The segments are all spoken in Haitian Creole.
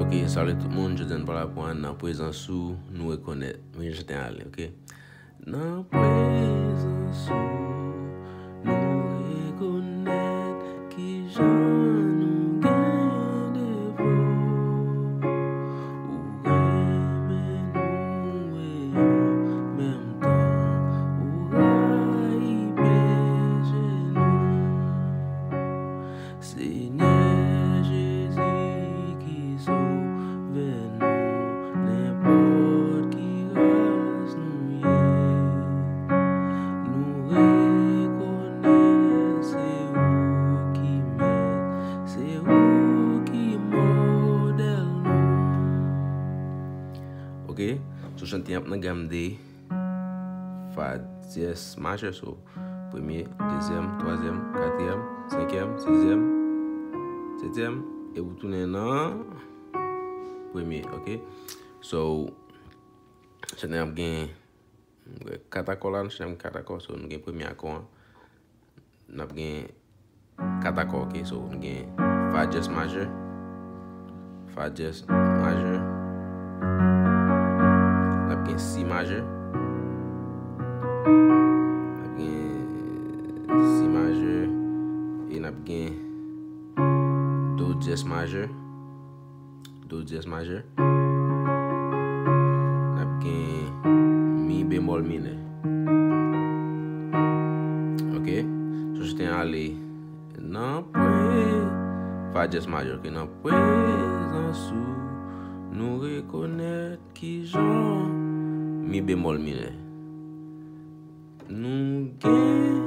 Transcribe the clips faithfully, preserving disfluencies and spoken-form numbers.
Ok, salut tout moun, jodi a n pral aprann nan prezans ou nou rekonèt. Men jan chante a ale, ok? Nan prezans ou nou rekonèt kijan nou gen devan ou. Ou renmen nou e an menm tan ou rayi peche nou. Senyè Jezi ki sove nou, nenpòt ki ras nou ye, nou rekonèt se ou ki mèt, se ou ki modèl nou. Ok, so chante ap nan gam de fa dyès majè, so premye, dezyèm, twazyèm, katriyèm, senkyèm, sizyèm, setyèm, e pou tounen nan premye, ok? So, chante ap gen kat akò la, nou chante ap gen kat akò, so nou gen premye akò an, n ap gen kat akò, ok? So, nou gen fa dyès majè, fa dyès majè, n ap gen si majè, n ap gen si majè, e n ap gen do dyès majè, do dyès majè. N ap gen mi bemòl minè. Ok? So chante an ale nan pre, fa dyès majè, ok? Nan prezans ou, nou rekonèt kijan mi bemòl minè. Nou gen,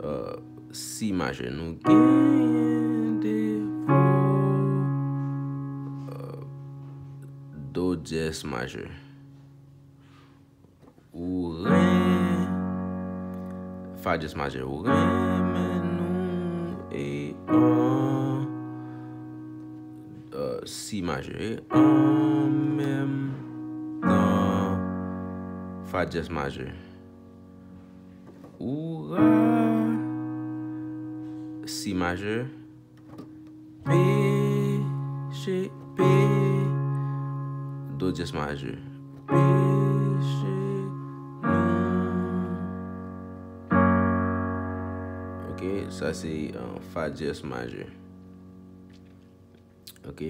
euh, si majè, nou gen devan, euh, do dyès majè. Ou ren, fa dyès majè, ou renmen nou e an, euh, si majè, e an menm tan, fa dyès majè. Ou ra, si majè, peche, pe, do dyès majè, peche nou. Ok, sa se, euh, fa dyès majè. Ok,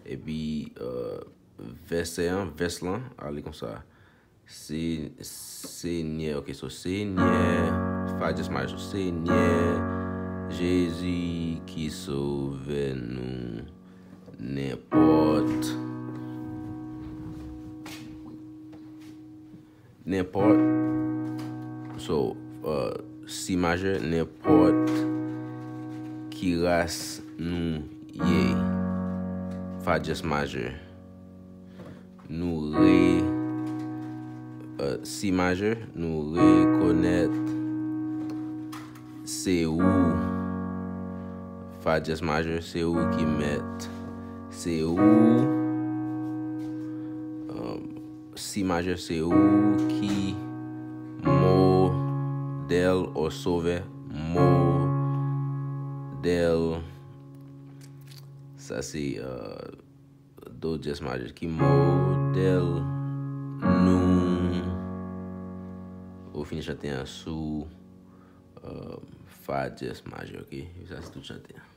epi, euh, vèsè an, vès lan, ale konsa. Se, Senyè, ok, so Senyè, fa dyès majè, so Senyè Jezi ki sove nou, nenpòt, nenpòt, so, euh, si majè, nenpòt ki ras nou ye, fa dyès majè. Nou re, euh, si majè, nou rekonèt se ou, fa dyès majè, se ou ki mèt, se ou, euh, si majè, se ou ki modèl o sovè, modèl, sa se, euh, do dyès majè ki modèl nou. Ou fin chante an sou, euh, fa dyès majè, ok? Sa se tout chante an.